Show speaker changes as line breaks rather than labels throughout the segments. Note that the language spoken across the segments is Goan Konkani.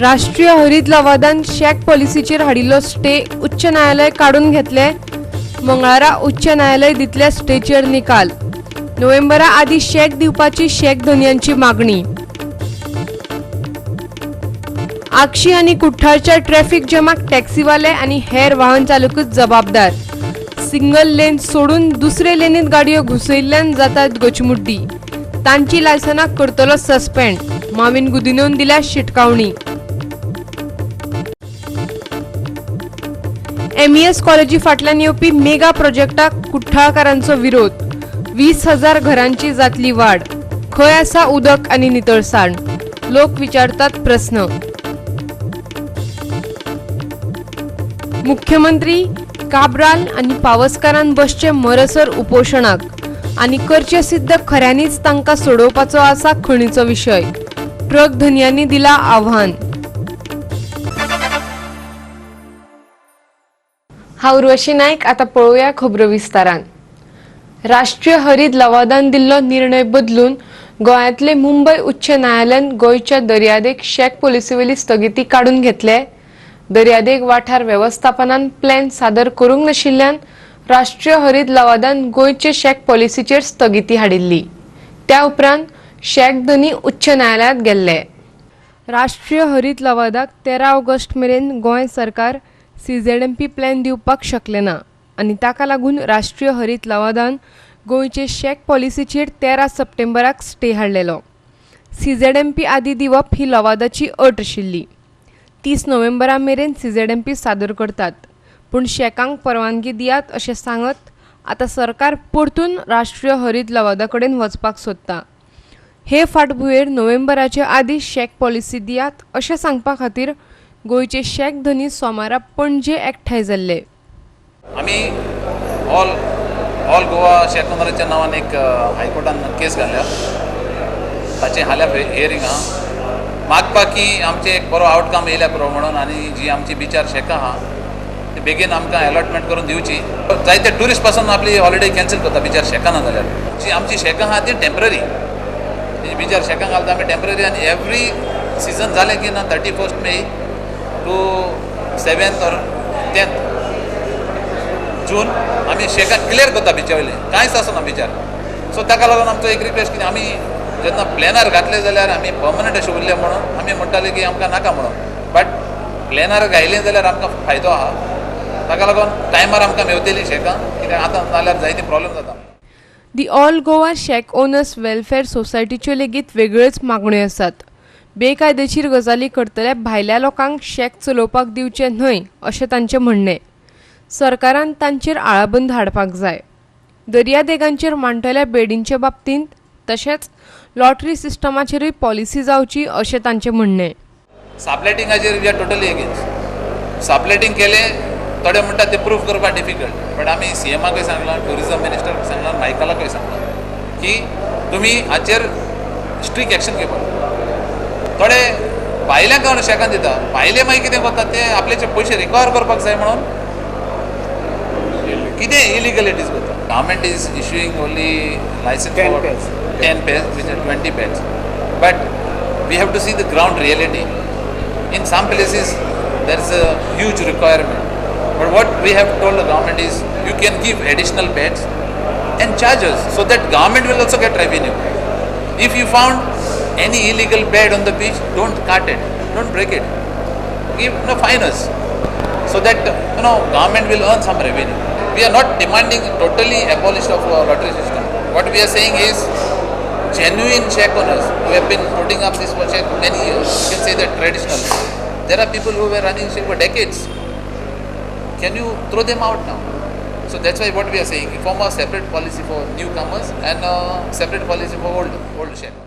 राष्ट्रीय हरीत लवादान शॅक पॉलिसीचेर हाडिल्लो स्टे उच्च न्यायालय काडून घेतले. मंगळारा उच्च न्यायालय दितले स्टेचेर निकाल. नोव्हेंबरा आदी शॅक दिवपाची शॅक धनयांची मागणी. आगशी आनी कुठ्ठाळच्या ट्रॅफिक जॅमाक टॅक्सीवाले आनी हेर वाहन चालकूच जबाबदार. सिंगल लेन सोडून दुसरे लेनीत गाडयो घुसयल्ल्यान जातात गचमुड्डी. तांची लायसनां करतलो सस्पेंड. माविन गुदिनोन दिल्या शिटकावणी. एमईएस कॉलेजी फाटल्यान येवपी मेगा प्रोजेक्टाक कुठ्ठाळकारांचो विरोध. 20,000 घरांची जातली वाड. खंय आसा उदक आनी नितळसाण? लोक विचारतात प्रस्न. मुख्यमंत्री काब्राल आनी पावसकारान बसचे मरसर उपोशणाक आनी करचे सिद्ध खऱ्यांनीच तांकां सोडोवपाचो आसा खणीचो विशय. ट्रक धनयांनी दिला आव्हान. हांव उर्वशी नायक. आतां पळोवया खबरो विस्तारान. राष्ट्रीय हरीत लवादान दिल्लो निर्णय बदलून गोंयांतले मुंबय उच्च न्यायालयान गोंयच्या दर्यादेग शॅक पॉलिसीवेली स्थगिती काडून घेतले. दर्यादेग वाठार वेवस्थापनान प्लॅन सादर करूंक नाशिल्ल्यान राष्ट्रीय हरीत लवादान गोंयचे शॅक पॉलिसीचेर स्थगिती हाडिल्ली. त्या उपरांत शॅक धनी उच्च न्यायालयांत गेल्ले. राष्ट्रीय हरीत लवादाक 13 ऑगस्ट मेरेन गोंय सरकार सीझेडएमपी प्लॅन दिवपाक शकलें ना आनी ताका लागून राष्ट्रीय हरीत लवादान गोंयचे शॅक पॉलिसीचेर 13 सप्टेंबराक स्टे हाडलेलो. सीझेडएमपी आदी दिवप ही लवादाची अट आशिल्ली. 30 नोव्हेंबरा मेरेन सीझेडएमपी सादर करतात, पूण शॅकांक परवानगी दियात अशें सांगत आतां सरकार परतून राष्ट्रीय हरीत लवादा कडेन वचपाक सोदता. हे फाटभुंयेर नोव्हेंबराचे आदीं शॅक पॉलिसी दियात अशें सांगपा खातीर गोंयचे शॅक धनी सोमारा पणजे एकठांय जाल्ले.
आमी ऑल गोवा शॅक ओनराच्या नांवान एक हायकोर्टान केस घाल्या. ताचें हाल्यां हियरींग आहा. मागपाक की आमचें एक बरो आवटकम येयल्या पुरो म्हणून आनी जी आमची बिचार शॅकां आहा ती बेगीन आमकां एलॉटमेंट करून दिवची. जायते ट्युरिस्ट पासून आपली हॉलिडे कॅन्सल करता बिचार शॅकां ना जाल्यार. जी आमची शॅकां आहा ती टेंपररी. ती बिचार शॅकां घालता आमी टेंपररी आनी एवरी सिजन जालें की ना 31 May to 7th or 10th June आमी शॅकां क्लियर करता. बिचा वयले कांयच आसना बिचार. सो ताका लागून आमचो एक रिक्वेस्ट कितें, आमी जेन्ना प्लॅनार घातले जाल्यार आमी पर्मनंट अशें उरले म्हणून आमी म्हणटाले की आमकां नाका म्हणून, बट प्लॅनार घायले जाल्यार आमकां फायदो आहा. ताका लागून टायमार आमकां मेवतली शॅकां, कित्याक आतां नाल्यार जायते प्रॉब्लेम जाता.
The All Goa Shack Owners Welfare सोसायटीच्यो लेगीत वेगळ्योच मागण्यो आसात. बेकायदेशीर गजाली करतल्या भायल्या लोकांक शॅक चलोवपाक दिवचे न्हय अशें तांचें म्हणणें. सरकारान तांचेर आळाबंद हाडपाक जाय. दर्यादेगांचेर मांडटल्या बेडींचे बाबतींत तशेंच लॉटरी सिस्टमाचेरूय पॉलिसी जावची अशें तांचें म्हणणें.
सबलेटिंगाचेर we are totally against. Subletting केलें, थोडे म्हणटात ते प्रूफ करपाक डिफिकल्ट, बट आमी सीएमाकूय सांगलां, ट्युरिजम मिनिस्टराक सांगलां, मायकलाकूय सांगलां की तुमी हाचेर स्ट्रीक एक्शन घेवपाक. थोडे भायल्यांक हाडून शॅकान दिता. भायले मागीर कितें करतात, ते आपल्याचे पयशे रिकवर करपाक जाय म्हणून कितें इलिगलिटीज करता. Government is issuing only license
10
for
pairs.
10 pairs, which are 20 beds. But we have to see the ground reality. In some places, there is a huge requirement. But what we have told the government is you can give additional beds and charges so that government will also get revenue. If you found any illegal bed on the beach, don't cut it, don't break it. Give no fine us so that government will earn some revenue. We are not demanding totally abolish of lottery system. What we are saying is genuine shack owners who have been putting up this shack for many years, you can say that traditional. There are people who were running shack for decades. Can you throw them out now? So that's why what we are saying, form a separate policy for newcomers and a separate policy for old shack.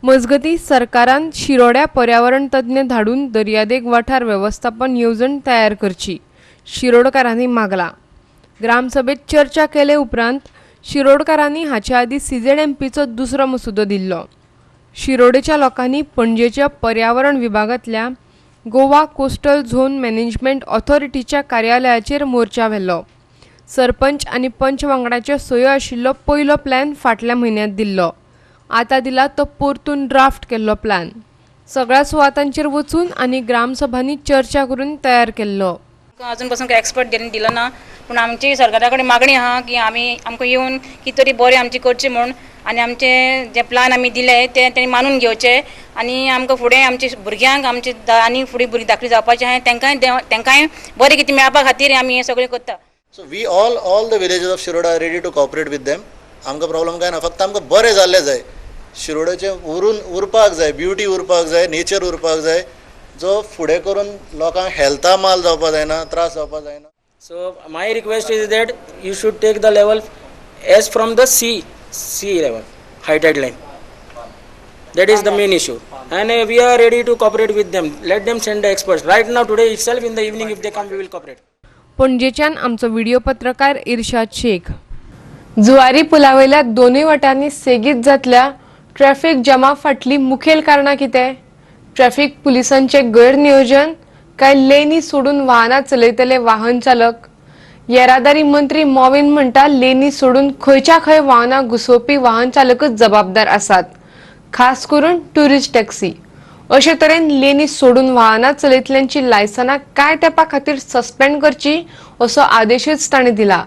मजगतीं, सरकारान शिरोड्या पर्यावरण तज्ञ धाडून दर्यादेग वाठार वेवस्थापन येवजण तयार करची शिरोडकारांनी मागला. ग्रामसभेत चर्चा केले उपरांत शिरोडकारांनी हाचे आदीं सीझेडएमपीचो दुसरो मसुदो दिल्लो. शिरोडेच्या लोकांनी पणजेच्या पर्यावरण विभागांतल्या गोवा कोस्टल झोन मॅनेजमेंट ऑथॉरिटीच्या कार्यालयाचेर मोर्चा व्हेलो. सरपंच आनी पंच वांगडाच्यो सयो आशिल्लो पयलो प्लॅन फाटल्या म्हयन्यांत दिल्लो. आतां दिला तो परतून ड्राफ्ट केल्लो प्लॅन. सगळ्या सुवातांचेर वचून आनी ग्रामसभांनी चर्चा करून तयार केल्लो.
अजून पासून काय एक्सपर्ट दिलो ना, पूण आमची सरकारा कडेन मागणी आहा की आमी आमकां येवन कितें तरी बरें आमचें करचें म्हूण, आनी आमचे जे प्लान आमी दिले ते तेणी मानून घेवचे आनी आमकां फुडें आमच्या भुरग्यांक आमचे आनी फुडें भुरगीं धाकलीं जावपाचीं आहा तेंकांय बरें कितें मेळपा खातीर आमी हें सगळें करता.
So we all the villages of Shiroda are ready to cooperate with them. आमकां प्रॉब्लम काय ना, फक्त आमकां बरें जाल्लें जाय, शिरोड्याचें उरपाक जाय, ब्युटी उरपाक जाय, नेचर उरपाक जाय, जो फुडें करून लोकांक हेल्था माल जावपा जायना, त्रास जावपा जायना.
So my request is that you should take the level as from the sea level, high tide line. That is the main issue, and we are ready to cooperate with them. Let them send the experts right now, today itself, in the evening if they come, we will cooperate.
पणजेच्यान आमचो व्हिडिओ पत्रकार इर्शाद शेख. जुवारी पुलावयल्या दोनूय वटांनी सेगीत जातल्या ट्रॅफिक जामा फाटली मुखेल कारणां कितें? ट्रॅफिक पुलिसांचें गैरनियोजन काय लेनी सोडून वाहनां चलयतले वाहन चालक? येरादारी मंत्री मॉविन म्हणटा लेनी सोडून खंयच्या खंय वाहनां घुसोवपी वाहन चालकच जबाबदार आसात, खास करून ट्युरिस्ट टॅक्सी. अशे तरेन लेनी सोडून वाहनां चलयतल्यांची लायसनां कांय तेंपा खातीर सस्पेंड करची असो आदेशूच ताणें दिला.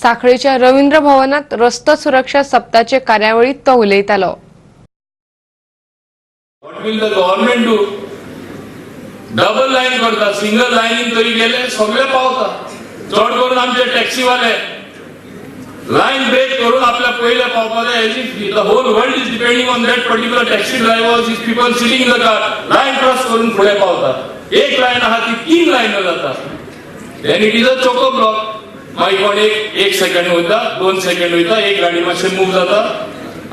साखळेच्या रवींद्र भवनात रस्तो सुरक्षा सप्ताचे कार्यावळीत तो उलयतालो.
What will the government do? Double line करता, सिंगल लायनीन तरी गेले सगळे पावता. चड करून आमचे टॅक्सीवाले लायन ब्रेक करून आपल्या पयले पावपा जाय, as if the whole world is depending on that particular taxi driver, is people sitting in the car. Line cross करून फुडें पावता. एक लायन आहा ती तीन लायन जाता, then it is a choco block. मागीर कोण एक सेकंड वयता, 2 सेकंड वयता, एक गाडी मातशें मूव जाता.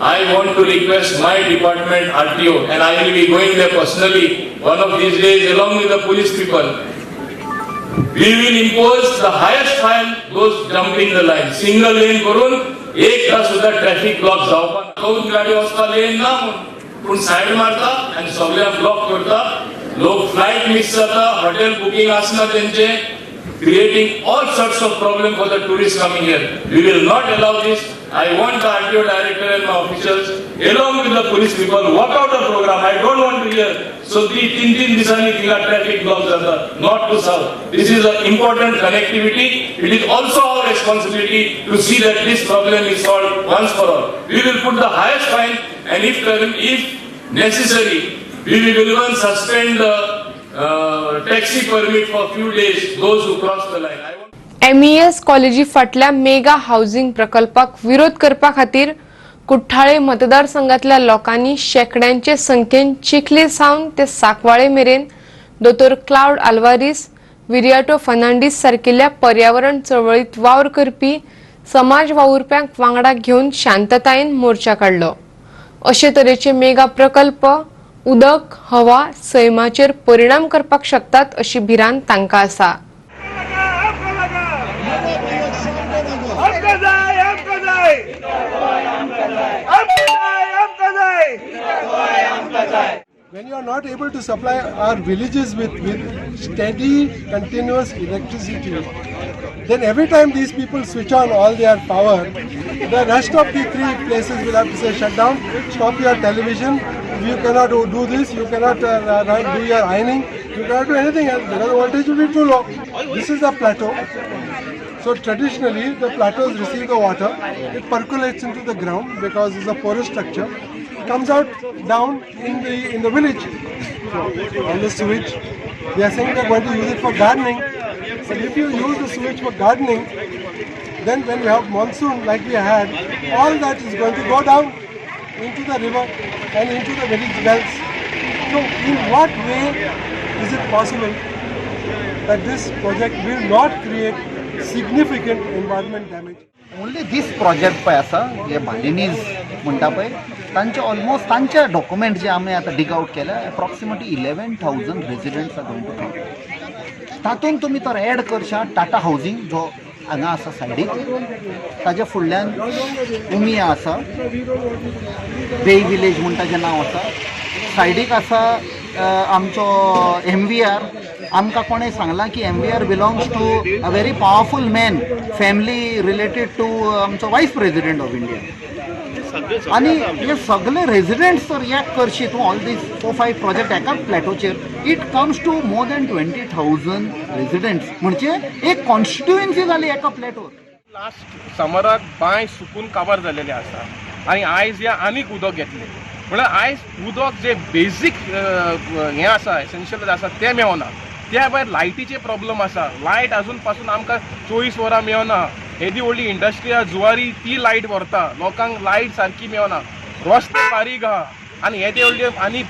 I want to request my department RTO, and I will be going there personally one of these days along with the police people. We will impose the highest fine those jumping the line. Single lane करून एकदा सुद्धा ट्रॅफिक ब्लॉक जावपा. दोन गाडी वचपा लेन ना म्हूण, पूण सायड मारता आनी सगळ्यांक ब्लॉक करता. लोक फ्लायट मिस जाता, हॉटेल बुकींग आसना तेंचे, creating all sorts of problem for the tourists coming here. We will not allow this. I want the RTO director and my officials along with the police people work out a program. I don't want to hear so the 3 दिसांनी थिंगा traffic block जाता north to south. This is an important connectivity. It is also our responsibility to see that this problem is solved once for all. We will put the highest fine, and if necessary, we will even suspend the taxi permit for few days those who cross the line.
MES कॉलेजी फाटल्या मेगा हाऊसिंग प्रकल्पाक विरोध करपा खातीर कुठ्ठाळे मतदारसंघातल्या लोकांनी शेंकड्यांचे संख्येन चिखली सावन ते साकवाळे मेरेन दोतोर क्लावड आल्वारीस, विरियाटो फर्नांडीस सारकिल्ल्या पर्यावरण चळवळीत वावर करपी समाज वावुरप्यांक वांगडा घेवन शांततायेन मोर्चा काडलो. अशे तरेचे मेगा प्रकल्प उदक, हवा, सैमाचेर परिणाम करपाक शकतात अशी भिरांत तांकां आसा.
When you are not able to supply our villages with steady, continuous electricity, then every time these people switch on all their power, the rest of the 3 places will have to say shut down, stop your television, you cannot do this, you cannot do your ironing, you cannot do anything else because the voltage will be too low. This is a plateau. So traditionally, the plateaus receive the water, it percolates into the ground because it's a porous structure, comes out down in the village. So on the sewage, they are saying they are going to use it for gardening. But if you use the sewage for gardening, then when you have monsoon like we had, all that is going to go down into the river and into the village wells. So in what way is it possible that this project will not create significant environment damage?
Only this project पळय आसा, हे बालिनीज म्हणटा पळय, तांचे ऑलमोस्ट तांचे डॉक्युमेंट जे आमी आतां डिग आवट केल्या, approximately 11,000 residents are going to come. तातूंत तुमी तर एड करशात टाटा हावजींग जो हांगा आसा सायडीक, ताज्या फुडल्यान उमिया आसा, बे विलेज म्हूण ताजें नांव आसा, सायडीक आसा आमचो MVR. आमकां कोणें सांगलां की MVR belongs to a very powerful man, family related to आमचो वायस प्रेजिडेंट ऑफ इंडिया. आनी हे सगळे रेजिडेंट्स जर एक करशी तूं ऑल these 4-5 project एकाच प्लॅटोचेर, it comes to more than 20,000 residents, म्हणजे एक कॉन्स्टिट्युएन्सी जाली एका प्लॅटोर.
लास्ट समराक बांय सुकून काबार जालेले आसा आनी आयज ह्या आनीक उदक घेतलें म्हणल्यार आयज उदक जे बेजीक हें आसा, एसेन्शियल आसा तें मेळना. त्या भायर लायटीचे प्रॉब्लम आसा. लायट अजून पासून आमकां 24 वरां मेळना. येदी व्हडली इंडस्ट्री आहा जुवारी, ती लायट व्हरता, लोकांक लायट सारकी मेळना, रस्ते बारीक आहा आनी येदे व्हडले आनी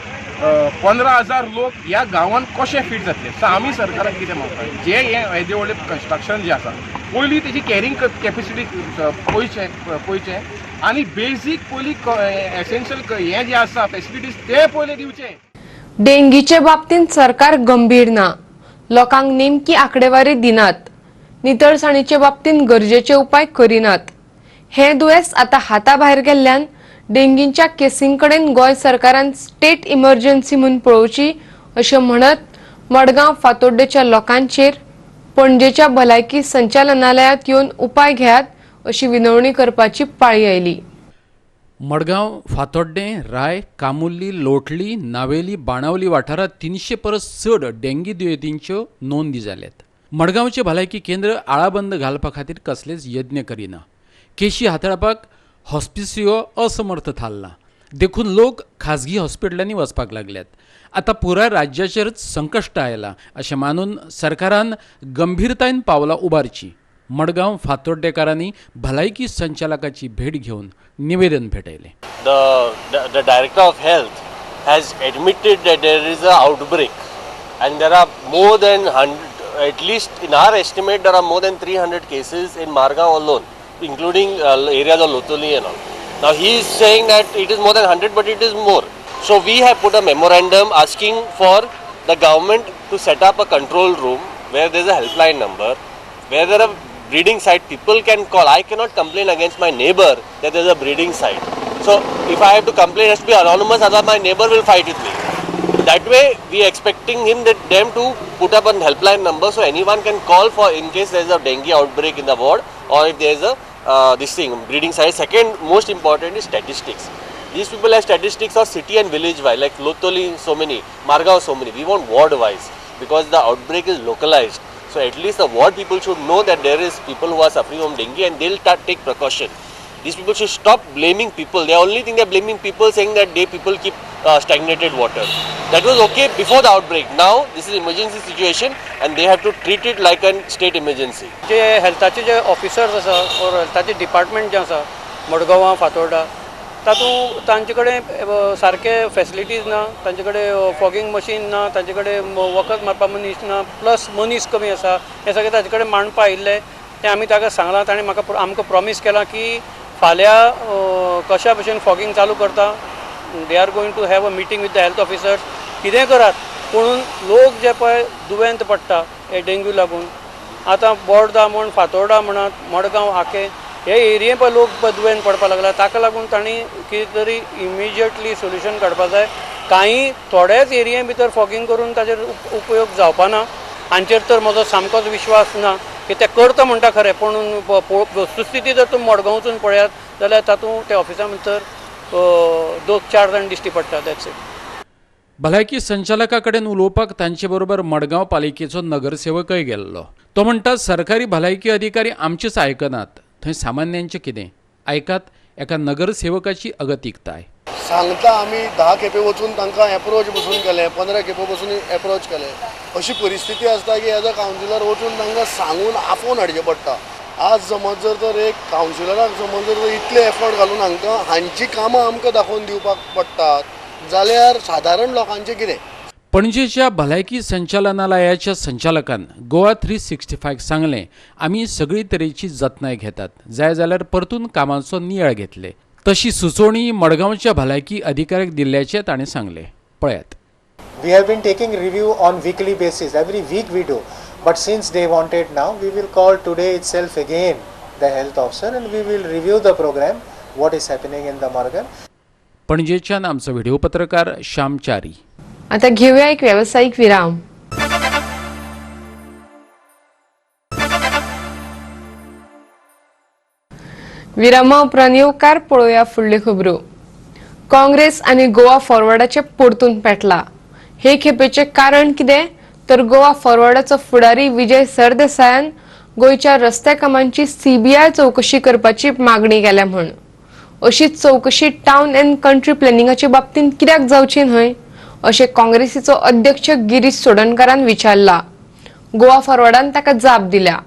15,000 लोक ह्या गांवांत कशें फीट जातले. सो आमी सरकाराक कितें मागता, जे हें येदे व्हडलें कन्स्ट्रक्शन जें आसा पयलीं तेजी कॅरिंग कॅपेसिटी पळयचें आनी बेजीक पयलीं एसेन्शियल हें जें आसा फेसिलिटीज ते पयलीं दिवचें.
डेंगीचे बाबतींत सरकार गंभीर ना, लोकांक नेमकी आंकडेवारी दिनात, नितळसाणीचे बाबतींत गरजेचे उपाय करिनात. हें दुयेंस आतां हाता भायर गेल्ल्यान डेंगीच्या केसींकडेन गोंय सरकारान स्टेट इमर्जन्सी म्हूण पळोवची अशें म्हणत मडगांव फातोड्डेच्या लोकांचेर पणजेच्या भलायकी संचालनालयांत येवन उपाय घेयात अशी विनवणी करपाची पाळी आयली.
मडगांव, फातोड्डें, राय, कामुर्ली, लोटली, नावेली, बाणावली वाठारांत 300 परस चड डेंगी दुयेंतींच्यो नोंदी जाल्यात. मडगांवचें भलायकी केंद्र आळाबंद घालपा खातीर कसलेच यत्न करिना. केशी हाताळपाक हॉस्पिसियो असमर्थ थारला, देखून लोक खाजगी हॉस्पिटलांनी वचपाक लागल्यात. आतां पुराय राज्याचेरच संकश्ट आयलां अशें मानून सरकारान गंभीरतायेन पावलां उबारचीं. मडगांव फातोड्डेकारांनी भलायकी संचालकाची भेट घेवन निवेदन भेटयलें.
The director of health has admitted that there is a outbreak and there are more than 100, at least in our estimate there are more than 300 cases in Margao alone, including areas of Lotoli and all. Now he is saying that it is more than 100, but it is more. So we have put a memorandum asking for the government to set up a control room where there is a helpline number, where there are breeding site, people can call. I cannot complain against my neighbor that there is a breeding site. So if I have to complain, it has to be anonymous, otherwise my neighbor will fight with me. That way we are expecting him that them to put up a helpline number so anyone can call for in case there is a dengue outbreak in the ward or if there is a this thing breeding site. Second most important is statistics. These people have statistics of city and village wise, like Lotoli so many, Margao so many. We want ward wise because the outbreak is localized. So at least the ward people should know that there is people who are suffering from dengue and they'll take precaution. These people should stop blaming people. The only thing they're blaming people, saying that they people keep stagnated water. That was okay before the outbreak. Now this is emergency situation and they have to treat it like a state emergency.
जे हेल्थाचे जे ऑफिसर्स आसा or हेल्थाचे डिपार्टमेंट जे आसा मडगांवां फातोर्डा, तातूंत तांचे कडेन सारके फेसिलिटीज ना, तांचे कडेन फॉगिंग मशीन ना, तांचे कडेन वखद मारपा मनीस ना, प्लस मनीस कमी आसा. हें सगळें ताचे कडेन मांडपा आयिल्लें, तें आमी ताका सांगलां. ताणें म्हाका आमकां प्रॉमीस केलां की फाल्यां कशा भशेन फॉगिंग चालू करता. They are going to have a meeting with the health officers. कितें करात पूण लोक जे पळय दुयेंत पडटा हे डेंग्यू लागून, आतां बोर्डा म्हण, फातोर्डा म्हणात, मडगांव, आके हे एरिये पळय लोक दुयेंत पडपाक लागला. ताका लागून तांणी कितें तरी इमिजिएटली सोल्युशन काडपाक जाय. कांय थोड्याच एरिये भितर फॉगिंग करून ताचेर उपयोग जावपा ना. हांचेर तर म्हजो सामकोच विश्वास ना की ते करता म्हणटा खरें, पूण वस्तुस्थिती जर तुमी मडगांव वचून पळयात जाल्यार तातूंत त्या ऑफिसा भितर 2-4 जाण दिश्टी पडटा. That's it.
भलायकी संचालका कडेन उलोवपाक तांचे बरोबर मडगांव पालिकेचो नगरसेवकय गेल्लो. तो म्हणटा सरकारी भलायकी अधिकारी आमचेच आयकनात, थंय सामान्यांचें कितें आयकात एका नगरसेवकाची अगतिकताय.
सांगता आमी 10 खेपे वचून तांकां एप्रोच बसून केलें, 15 खेपो बसून एप्रोच केलें. अशी परिस्थिती आसता की एज अ कावन्सिलर वचून तांकां सांगून आफोवन हाडचें पडटा. आज समज जर तर एक कावन्सिलराक समज जर इतले एफर्ट घालून हांकां हांची कामां आमकां दाखोवन दिवपाक पडटात जाल्यार सादारण लोकांचें कितें.
पणजेच्या भलायकी संचालनालयाच्या संचालकान गोवा 365 सांगलें, आमी सगळी तरेची जतनाय घेतात, जाय जाल्यार परतून कामाचो नियाळ घेतले. तशी सुचोवणी मडगांवच्या भलायकी अधिकाऱ्याक दिल्ल्याचें ताणें सांगलें. पळयात.
We have been taking review on weekly basis, every week we do, but since they wanted now, we will call today itself again the health officer and we will review the program, what is happening in the Margao.
पणजेच्यान आमचो व्हिडिओ पत्रकार श्याम चारी.
आता घेऊया एक व्यावसायिक विराम. विरामा उपरांत येवकार पळोवया फुडल्यो खबरो. काँग्रेस आनी गोवा फॉरवर्डाचे परतून पेटला. हे खेपेचें कारण कितें तर गोवा फॉरवर्डाचो फुडारी विजय सरदेसायान गोंयच्या रस्त्या कामांची सीबीआय चवकशी करपाची मागणी केल्या म्हूण. अशीच चवकशी टावन अँड कंट्री प्लॅनिंगाचे बाबतींत कित्याक जावची न्हय अशें काँग्रेसीचो अध्यक्ष गिरीश चोडणकारान विचारला. गोवा फॉरवर्डान ताका जाप दिल्या.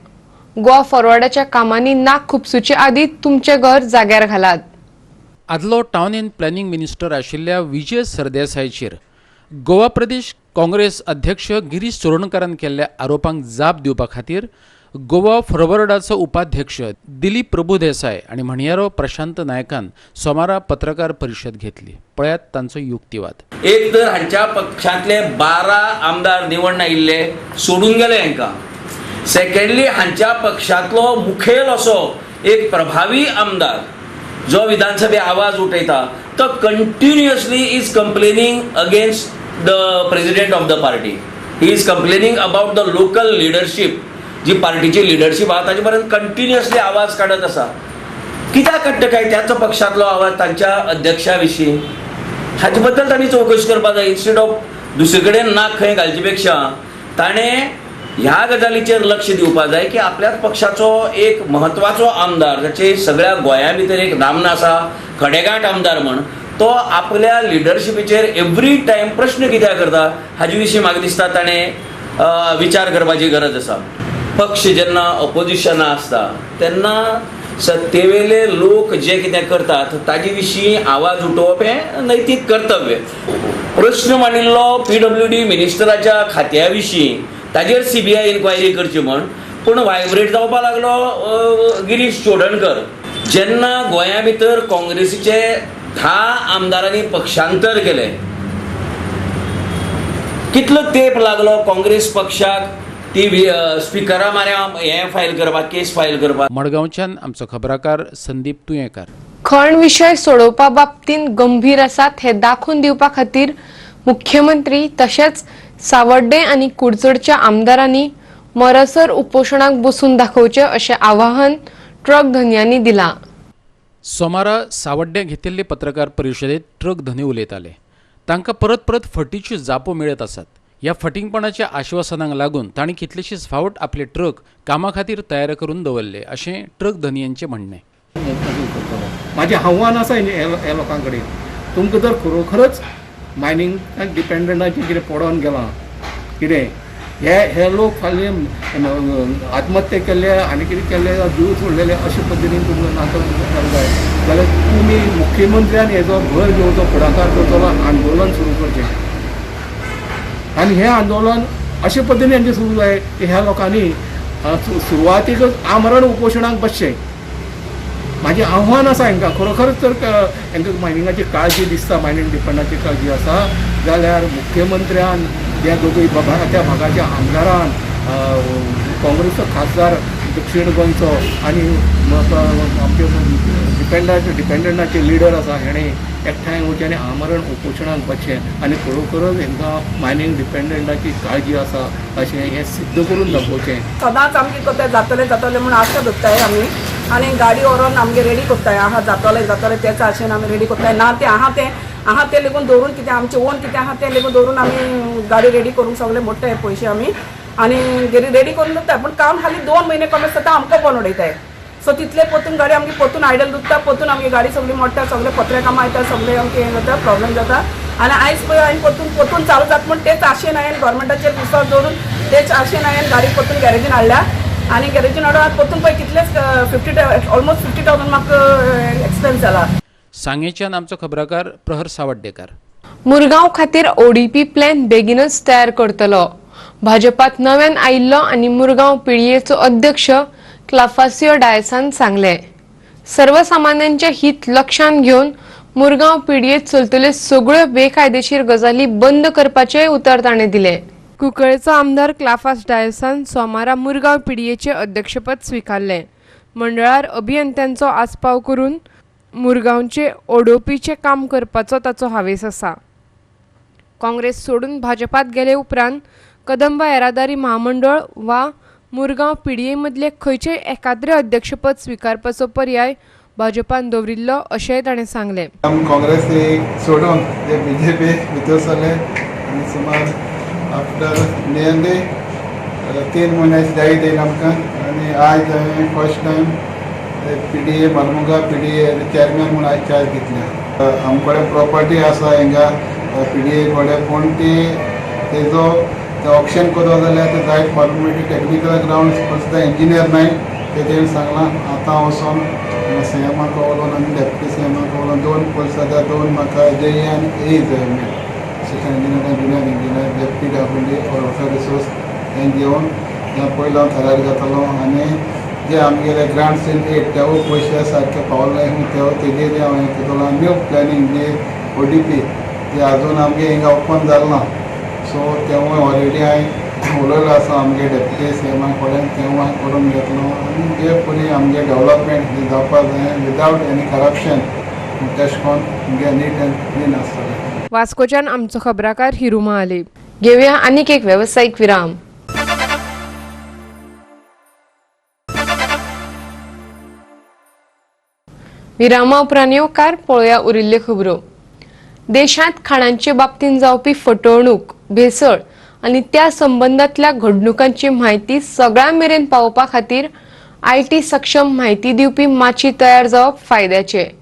गोवा फॉरवर्डाच्या कामांनी नाक खुपसुचे आदी तुमचें घर जाग्यार घालात.
आदलो टावन अँड प्लॅनिंग मिनिस्टर आशिल्ल्या विजय सरदेसायचेर गोवा प्रदेश काँग्रेस अध्यक्ष गिरीश चोडणकारान केल्ल्या आरोपांक जाप दिवपा खातीर गोवा फॉरवर्डाचो उपाध्यक्ष दिलीप प्रभुदेसाय आनी म्हणयारो प्रशांत नायकान सोमारा पत्रकार परिशद घेतली. पळयात तांचो युक्तिवाद.
एक तर हांच्या पक्षांतले 12 आमदार निवडून आयिल्ले सोडून गेले हांकां. सेकंडली हांच्या पक्षांतलो मुखेल असो एक प्रभावी आमदार जो विधानसभे आवाज उठयता तो continuously is complaining against the president of the party. He is complaining about the local leadership. जी पार्टीची लिडरशीप आहा ताजे पर्यंत कंटिन्युअसली आवाज काडत आसा. कित्याक काडटा काय त्याच पक्षांतलो आवाज तांच्या अध्यक्षा विशीं, हाचे बद्दल तांणी चवकशी करपाक जाय. इन्स्टेड ऑफ दुसरे कडेन नाक खंय घालचे पेक्षा ताणें ह्या गजालीचेर लक्ष दिवपाक जाय की आपल्याच पक्षाचो एक म्हत्वाचो आमदार जाचे सगळ्या गोंया भितर एक नामना आसा, खडेगांठ आमदार म्हण, तो आपल्या लिडरशिपीचेर एवरी टायम प्रश्न कित्याक करता हाजे विशीं म्हाका दिसता ताणें विचार करपाची गरज आसा. पक्ष जेन्ना ऑपोजिशना आसता तेन्ना सत्तेवेले लोक जे कितें करतात ताजे विशीं आवाज उठोवप हें नैतीक कर्तव्य. प्रश्न मांडिल्लो पीडब्ल्यूडी मिनिस्टराच्या खात्या विशीं, ताजेर सीबीआय इन्क्वायरी करची म्हण, पूण व्हायब्रेट जावपाक लागलो गिरीश चोडणकर. जेन्ना गोंया भितर काँग्रेसीचे 10 आमदारांनी पक्षांतर केलें, कितलो तेंप लागलो काँग्रेस पक्षाक ती स्पिकरा माऱ्या हें फायल करपाक, केस फायल करपाक.
मडगांवच्यान आमचो खबराकार संदीप तुयेंकार.
खण विशय सोडोवपा बाबतींत गंभीर आसात हे दाखोवन दिवपा खातीर मुख्यमंत्री तशेंच सावड्डें आनी कुडचडच्या आमदारांनी मरसर उपोशणाक बसून दाखोवचें अशें आवाहन ट्रक धनयांनी दिलां.
सोमारा सावड्डें घेतिल्ले पत्रकार परिशदेंत ट्रक धनी उलयताले. तांकां परत परत फटीच्यो जापो मेळत आसात. ह्या फटिंगपणाच्या आश्वासनांक लागून तांणी कितलेशेच फावट आपले ट्रक कामा खातीर तयार करून दवरले अशें ट्रक धनयांचें म्हणणें.
म्हाजें आव्हान आसा ह्या लोकां कडेन, तुमकां जर खरोखरच मायनिंग डिपेंडंटाचें कितें पडोन गेलां कितें हे हे लोक फाल्यां आत्महत्या केल्ले आनी कितें केल्ले जीव सोडलेले अशे पद्दतीन तुमकां नाका जाय जाल्यार तुमी मुख्यमंत्र्यान हेजो भर घेवचो, फुडाकार करतलो, आंदोलन सुरू करचें. आनी हें आंदोलन अशे पद्दतीन हेंचें सुरू जाय की ह्या लोकांनी सुरवातीकच आमरण उपोशणाक बसचें. म्हाजें आव्हान आसा हांकां, खरोखरच जर हांकां मायनिंगाची काळजी दिसता, मायनिंग डिपार्टमेंटाची काळजी आसा जाल्यार मुख्यमंत्र्यान त्या दोगूय त्या भागाच्या आमदारान, काँग्रेसचो खासदार दक्षिण गोंयचो आनी आमचे डिपेंडंटाचे लिडर आसा हेणें एकठांय वचचें आनी आमरण उपोशणाक बसचें आनी खरोखरच हांकां मायनिंग डिपेंडंटाची काळजी आसा अशें हें सिद्ध करून दाखोवचें.
सदांच आमगे करताय जातलें जातलें म्हूण आशा दवरताय आमी आनी गाडी व्हरोन आमगे रेडी करताय, आहा जातलें जातलें तेच आशेन आमी रेडी करताय. ना तें आहा तें आहा तें लेगून दवरून कितें आमचें ओन कितें आहा तें लेगून दवरून आमी गाडी रेडी करूंक सगळें मोडटाय पयशे आमी आनी रेडी करून दवरताय. पूण काम हालीं 2 म्हयने कमी जाता आमकां बंद उडयताय. सो तितले परतून गाडी आमगे परतून आयडल दुखता, परतून आमगे गाडी सगळी मोडटा, सगळे पत्रे कामां येता, सगळे आमगे हें जाता, प्रॉब्लेम जाता. आनी आयज पळय हांवें परतून परतून चालू जाता म्हूण तेच आशेन हांवें गव्हर्मेंटाचेर विस्वास दवरून तेच आशेन हांवें गाडी परतून गॅरेजीन हाडल्या आनी गॅरेजीन हाडून आतां परतून पळय कितलेच ऑलमोस्ट 50,000 म्हाका एक्सपेन्स जाला.
सांगेच्यान आमचो खबराकार प्रहर सावड्डेकार.
मुरगांव खातीर ओडीपी प्लॅन बेगीनच तयार करतलो. भाजपात नव्यान आयिल्लो आनी मुरगांव पिळयेचो अध्यक्ष क्लाफासियो डायसान सांगले. सर्वसामान्यांचे हित लक्षांत घेवन मुरगांव पिडयेत चलतल्यो सगळ्यो बेकायदेशीर गजाली बंद करपाचेय उतर ताणें दिलें. कुंकळेचो आमदार क्लाफास डायसान सोमारा मुरगांव पिडयेचें अध्यक्षपद स्विकारलें. मंडळार अभियंत्यांचो आस्पाव करून मुरगांवचे ओडोपीचें काम करपाचो ताचो हावेस आसा. काँग्रेस सोडून भाजपात गेले उपरांत कदंबा येरादारी म्हामंडळ वा मुरगांव पिडये मदले खंयचेय एकाद्रे अध्यक्षपद स्विकारपाचो पर्याय भाजपान दवरिल्लो अशेंय ताणें सांगलें.
आमी काँग्रेस सोडून ते बीजेपी भितर सरले आनी सुमार आफ्टर नियरली 3 म्हयन्याची जायत येयली आमकां आनी आयज हांवें first time PDA Marmugao PDA chairman म्हूण आयज चार्ज घेतल्या. आमचे कडेन प्रॉपर्टी आसा हिंगा पीडीए कडेन, पूण ती तेजो ऑक्शन करता जाल्यार ते जायत फॉर्मेलिटी टॅक्निकल ग्रावंड सुद्दां इंजिनियर नाय ते तेणी सांगलां. आतां वचोन सीएमाक उलोवन आनी डेप्युटी सीएमाक उलोवन 2 पोस्ट जाता, 2 म्हाका जेई आनी ए जाय मेळ assistant engineer, junior engineer, deputy WD or water resource हें घेवन हें पयलो हांव थरार जातलो आनी जे आमगेले ग्रांट्स इन एड तेवूय पयशे सारके पावले तेवूय तेजेर हांव हें करतलो. न्यू प्लॅनिंग जे ओडीपी जे आजून आमगे हिंगा ओपन जालें ना, सो तेवूय ऑलरेडी हांवें उलयलो आसा आमगे डेप्युटी सीएमा कडेन, तेवूय हांवें करून घेतलो आनी जे परी आमगे डेवलपमेंट जे जावपाक जाय विदावट एनी करप्शन तशें करून आमगे नीट एंड क्लीन आसतलें.
वास्कोच्यान आमचो खबराकार हिरू महाले. घेवया आनीक एक वेवसायीक विराम. विरामा उपरांत येवकार पळोवया उरिल्ल्यो खबरो. देशांत खाणांचे बाबतींत जावपी फटवणूक, भेसळ आनी त्या संबंदांतल्या घडणुकांची म्हायती सगळ्यां मेरेन पावोवपा खातीर IT सक्षम म्हायती दिवपी माची तयार जावप फायद्याचें.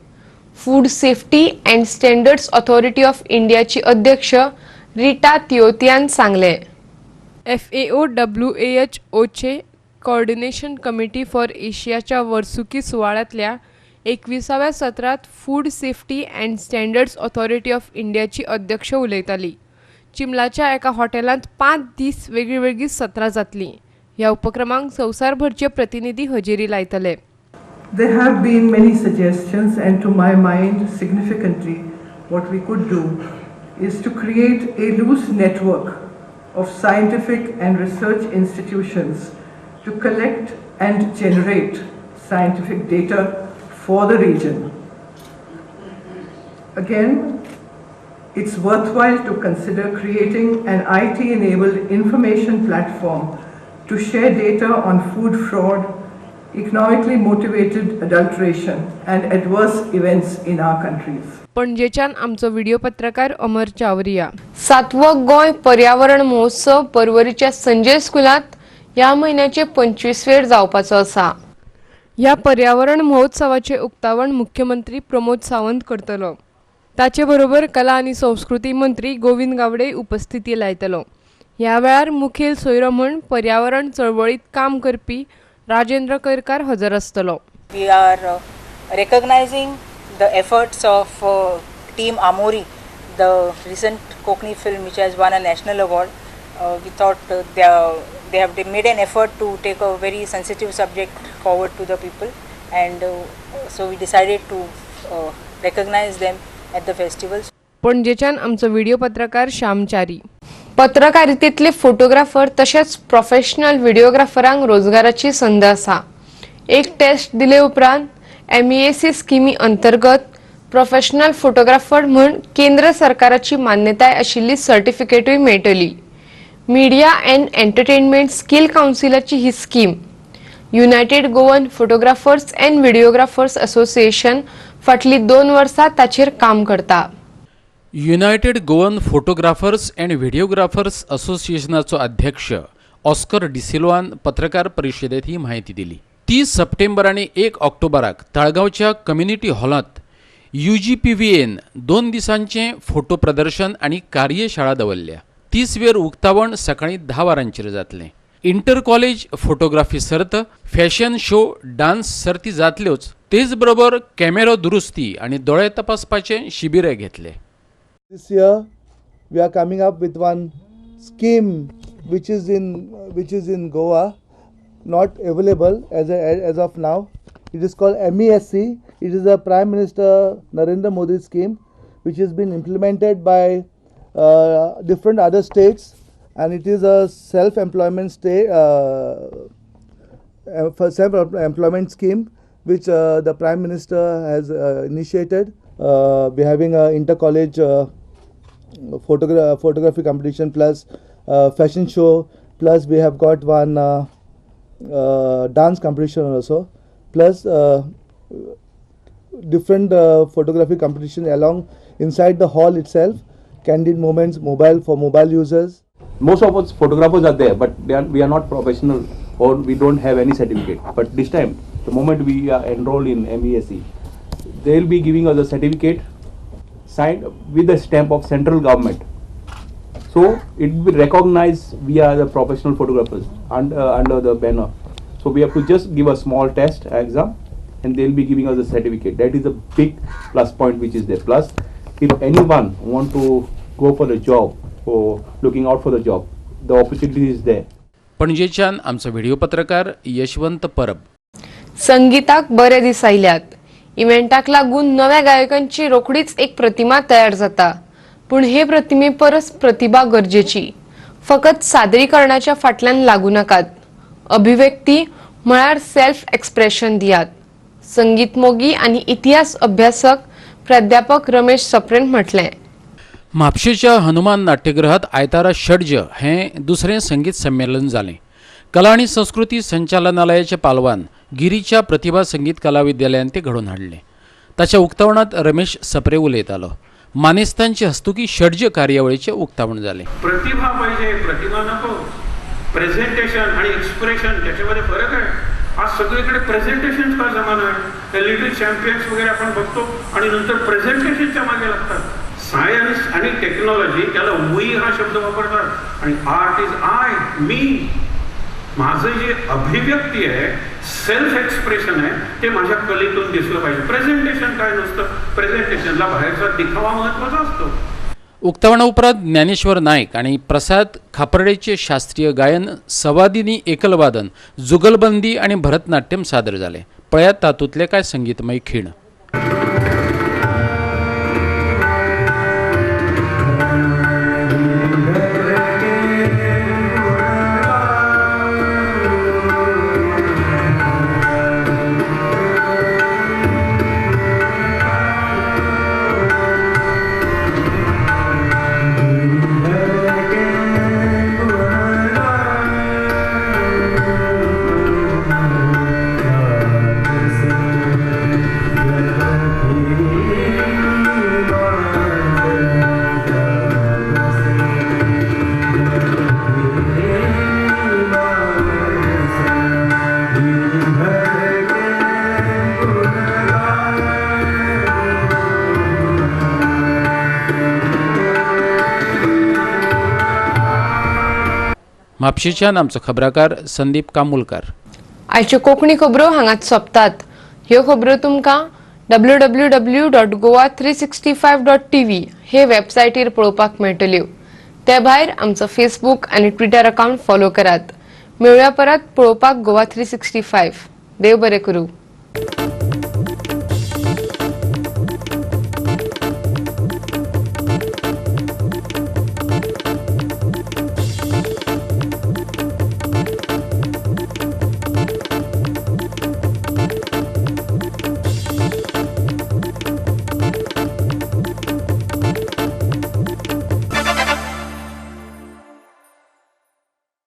Food safety and standards authority of इंडियाची अध्यक्ष रिटा तियोतियान सांगलें. FAO WAHOचे कॉर्डिनेशन कमिटी फॉर एशियाच्या वर्सुकी सुवाळ्यांतल्या 21व्या सत्रांत food safety and standards authority of इंडियाची अध्यक्ष उलयताली. चिमलाच्या एका हॉटेलांत 5 दीस वेगळीवेगळी सत्रां जातलीं. ह्या उपक्रमांक संवसारभरचे प्रतिनिधी हजेरी लायतले.
There have been many suggestions, and to my mind, significantly, what we could do is to create a loose network of scientific and research institutions to collect and generate scientific data for the region. Again, it's worthwhile to consider creating an IT-enabled information platform to share data on food fraud, economically motivated adulteration and adverse events in our countries.
पणजेच्यान आमचो व्हिडिओ पत्रकार अमर चावरिया. 7वो गोंय पर्यावरण महोत्सव पर्वरीच्या संजय स्कुलांत ह्या म्हयन्याचे 25वेर जावपाचो आसा. ह्या पर्यावरण महोत्सवाचे उक्तावण मुख्यमंत्री प्रमोद सावंत करतलो. ताचे बरोबर कला आनी संस्कृती मंत्री गोविंद गावडे उपस्थिती लायतलो. ह्या वेळार मुखेल सोयरो म्हूण पर्यावरण चळवळीत काम करपी राजेंद्र केरकार हजर आसतलो.
We are recognizing the efforts of Team Amori, the recent Konkani film which has won a national award. We thought they have made an effort to take a very sensitive subject forward to the people, and so we decided to recognize them at the festivals.
पणजेच्यान आमचो व्हिडिओ पत्रकार श्यामचारी. पत्रकारितेतले फोटोग्राफर तशेंच प्रोफेशनल व्हिडिओग्राफरांक रोजगाराची संद आसा. एक टेस्ट दिले उपरांत MEAC स्किमी अंतर्गत प्रोफेशनल फोटोग्राफर म्हूण केंद्र सरकाराची मान्यताय आशिल्ली सर्टिफिकेटूय मेळटली. मीडिया अँड एंटरटेनमेंट स्कील कावन्सिलाची ही scheme United Goan photographers and videographers association फाटली 2 वर्सां ताचेर काम करता.
United Goan photographers and videographers असोसिएशनाचो अध्यक्ष ऑस्कर डिसिल्वान पत्रकार परिशदेत ही म्हायती दिली. 30 सप्टेंबर आनी 1 ऑक्टोबराक ताळगांवच्या कम्युनिटी हॉलांत UGPVN 2 दिसांचें फोटो प्रदर्शन आनी कार्यशाळा दवरल्या. 30 वेर उक्तावण सकाळीं 10 वरांचेर जातलें. इंटर कॉलेज फोटोग्राफी सर्त, फॅशन शो, डान्स सर्ती जातल्योच, तेच बरोबर कॅमेरो दुरुस्ती आनी दोळे तपासपाचे शिबिरय घेतले.
This year we are coming up with one scheme which is in Goa, not available as of now. It is called MESC. It is a Prime Minister Narendra Modi scheme which has been implemented by different other states, and it is a self-employment state self-employment scheme which the Prime Minister has initiated. We are having a inter-college photography competition plus fashion show, plus we have got one dance competition also, plus different photography competition along inside the hall itself, candid moments, mobile for mobile users.
Most of us photographers are there, but we are not professional or we don't have any certificate. But this time, the moment we are enrolled in MESE, they will be giving us a certificate signed with the stamp of central government. So it will be recognized we are the professional photographers under the banner. So we have to just give a small test exam and they will be giving us a certificate. That is a big plus point which is there. Plus, if anyone want to go for the job or looking out for the job, the opportunity is there.
पणजेच्यान आमचो व्हिडिओ पत्रकार यशवंत परब.
संगीताक बरे दीस आयल्यात. इव्हेंटाक लागून नव्या गायकांची रोखडीच एक प्रतिमा तयार जाता, पूण हे प्रतिमे परस प्रतिभा गरजेची. फकत सादरीकरणाच्या फाटल्यान लागू नाकात, अभिव्यक्ती म्हळ्यार सेल्फ एक्सप्रेशन दियात. संगीत मोगी आनी इतिहास अभ्यासक प्राध्यापक रमेश सप्रेन म्हटलें.
म्हापशेच्या हनुमान नाट्यगृहात आयतारा षड्ज हें दुसरें संगीत संमेलन जालें. कला आनी संस्कृती संचालनालयाच्या पालवान गिरीच्या प्रतिभा संगीत कला विद्यालयान तें घडोवन हाडलें. ताच्या उक्तावणांत रमेश सप्रे उलयतालो. मानेस्तांचे हस्तुकी षड्ज कार्यावळीचें उक्तावण जालें.
प्रतिभा पाहिजे, प्रतिभा नको. प्रेझेंटेशन आणि एक्सप्रेशन त्याच्यामध्ये फरक आहे. आज सगळीकडे प्रेझेंटेशनचा जमाना आहे. लिटल चॅम्पियन्स वगैरे आपण बघतो आणि नंतर प्रेझेंटेशनच्या मागे लागतात. सायन्स आणि टेक्नॉलॉजी त्याला we हा शब्द वापरतात आणि आर्ट is I, मी. माझं जे अभिव्यक्ती आहे, सेल्फ एक्सप्रेशन आहे, ते माझ्या कलेतून दिसलं पाहिजे. प्रेझेंटेशन काय नसतं, प्रेझेंटेशनला बाहेरचा दिखावा महत्त्वाचा असतो.
उक्तावणा उपरांत ज्ञानेश्वर नायक आणि प्रसाद खापर्डेचे शास्त्रीय गायन, सवादिनी एकलवादन, जुगलबंदी आणि भरतनाट्यम सादर जालें. पळयात तातूंतले कांय संगीतमय खीण. म्हापशेच्यान आमचो खबराकार संदीप कामुलकार.
आयच्यो कोंकणी खबरो हांगाच सोंपतात. ह्यो खबरो तुमकां www.goa365.tv हे वेबसायटीर पळोवपाक मेळटल्यो. ते भायर आमचो फेसबूक आनी ट्विटर अकावंट फॉलो करात. मेळुया परत पळोवपाक गोवा 365. देव बरें करूं.